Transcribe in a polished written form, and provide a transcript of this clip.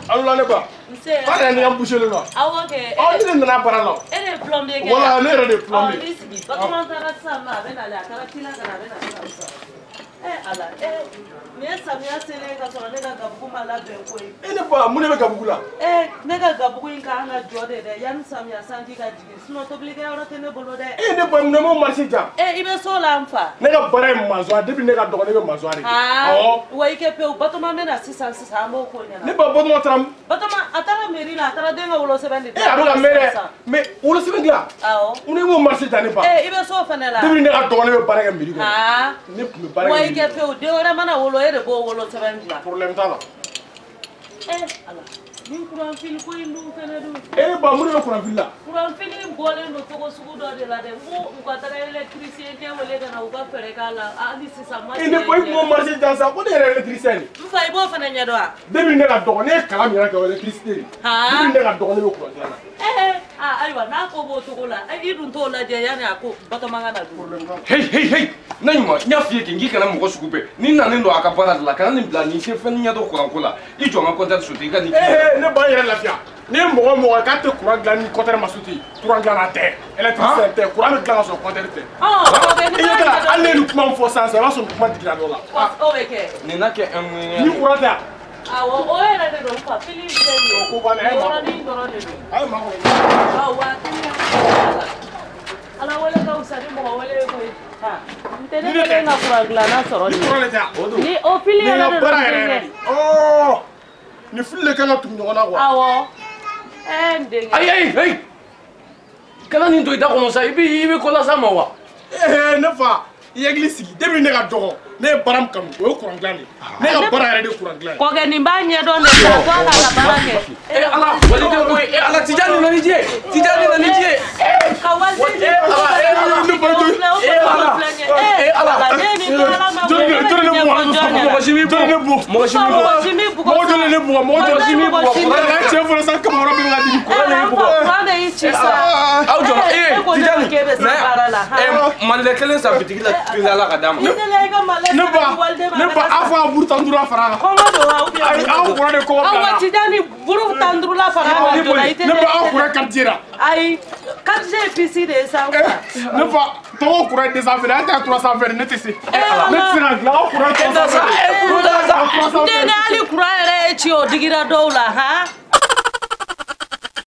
Allo ne ba. Nse. K'a yɛrɛ ni yan boucher la. Awɔ kɛ. Ɔ ne de nana baara la. E de ye plombier kɛ. Voilà, ne yɛrɛ de ye plombier. Ɔ i sigi. Batoma taara sisan nɔ a bɛ nalen a taara ci la ka na a bɛ na sisan. Ala nin ye samiya selen ka sɔrɔ ne ka gabugu ma labɛn koyi. E ne ba mun de bɛ gabugu la? Ne ka gabugu in ka kan ka jɔ de dɛ yanni samiya sanji ka jigin sinon tobilikɛyɔrɔ tɛ ne bolo dɛ. E ne ba mun m'o marché ja? I bɛ so la n fa. Ne ka baara ye maçon depuis ne ka dɔgɔ ne bɛ maçon de kɛ. Awɔ. Wa i kɛ pewu Batoma bɛ na sisan sisan an b'o ko ɲɛnabɔ. Ne ba Batoma taara. Batoma a taara mairie la a taara den ka wolosɛbɛn de. A bɛ ka mɛn dɛ mais wolosɛbɛn dilan. Awɔ. Ne m'o marché ja ne ba. I bɛ so fɛnɛ la. Depuis ne ka dɔgɔ ne bɛ baara kɛ mairie kɔnɔ. Ne tun bɛ baara kɛ. Wa i kɛ pewu den wɛrɛ mana wolo e de b'o wolosɛbɛn dilan. Problème t'a la. Ala ni courant fil ko in dun fɛnɛ dun. E ba mun de bɛ courant fil la? Courant fil in bɔlen don cogo sugu dɔ de la dɛ n ko u ka taga électricien kɛ wele ka na u ka fɛɛrɛ k'a la hali sisan ma. Ne ba i kun m'o marché jan sa ko ne yɛrɛ ye électricien de. N fa i b'o fɛnɛ ɲɛdɔn wa? Depuis ne ka dɔgɔ ne ye kalan min yɛrɛ kɛ o ye électricité de. Depuis ne ka dɔgɔ ne bɛ courant dilan na. Ayiwa n'a ko b'o cogo la i dun t'o lajɛ yanni a ko Batoma ka na dun. Hey hey hey ne ɲuman n y'a f'i ye k'i k'i kana mɔgɔ sugu bɛɛ n'i nalen don a ka baara de la kana nin bila nin tɛ fɛn ɲɛdɔn courant ko la i jɔ n ka compteur sauter i ka nin. Ne ba yɛrɛ lafiya ni ye mɔgɔ mɔgɔ k'a tɛ courant dilan ni compteur ma sauter courant dilanna tɛ électricien tɛ courant bɛ dilan ka sɔrɔ compteur tɛ. I ɲɛ t'a la hali ne ye nin kuma min fɔ sisan sisan i b'a sɔrɔ nin kuma digira dɔ la. O bɛ kɛ. Nin n'a kɛ un ni courant tɛ yan. Awɔ o yɛrɛ de don n fa fili filɛ nin ye. O ko banna e ma kɔnɔ. Yɔrɔnin dɔrɔn de don. A ye ma kɔnɔ. Awɔ a tɛ Ala wele ka fisa ni mɔgɔ wele ye koyi. N tɛ ne kɛlen ka courant dilanna sɔrɔ nin. Ni courant de tɛ yan. Ni o fili yɛrɛ de don. Nin ka baara yɛrɛ yɛrɛ de. Ɔɔ nin fili de kan ka tugu ɲɔgɔn na quoi. Awɔ. N denkɛ. Ayi ayi ayi kana nin to i da kɔnɔ sa i bɛ ko las'a ma wa. Ne fa i hakili sigi depuis ne ka dɔgɔ ne ye baara min kanu o ye courant dilan de ye. Ne ka baara yɛrɛ de ye courant dilan ye. Kɔkɛ nin b'a ɲɛdɔn de sa ko a k'a ka baara kɛ. Ala waliden koyi Ala Tijani nana ni ji ye Tijani nana ni ji ye. Ka waliden di ne ba joli Ala ne ni Ala ma joli ne bugɔ mɔgɔ si m'i bugɔ mɔgɔ si m'i bugɔ mɔgɔ si m'i bugɔ mɔgɔ joli ne bugɔ mɔgɔ si m'i bugɔ cɛ fɔlɔ sa kamakɔrɔ bɛ ka dimi courant de y'i bugɔ courant de y'i ci sa. Aw jɔ Tijani na malilɛ kelen san bitigi la teliya la ka d'a ma. Ne ba a fɔ a buru tan duuru fara a kan. Kɔngɔ don wa ou bien. Ayi aw kura de kɔngɔ bila la. Aw Tijani buru tan duuru la fara a kan joona i tɛ. Ne ba aw kura quartier la. Ayi quartier ye pisi de ye sa. Ne fa tɔgɔ kura ye 220 an tɛ 320 ne tɛ se. Ne tɛ se ka dilan aw kura ye 320. N denkɛ hali kura yɛrɛ ye ci o digira dɔw la han.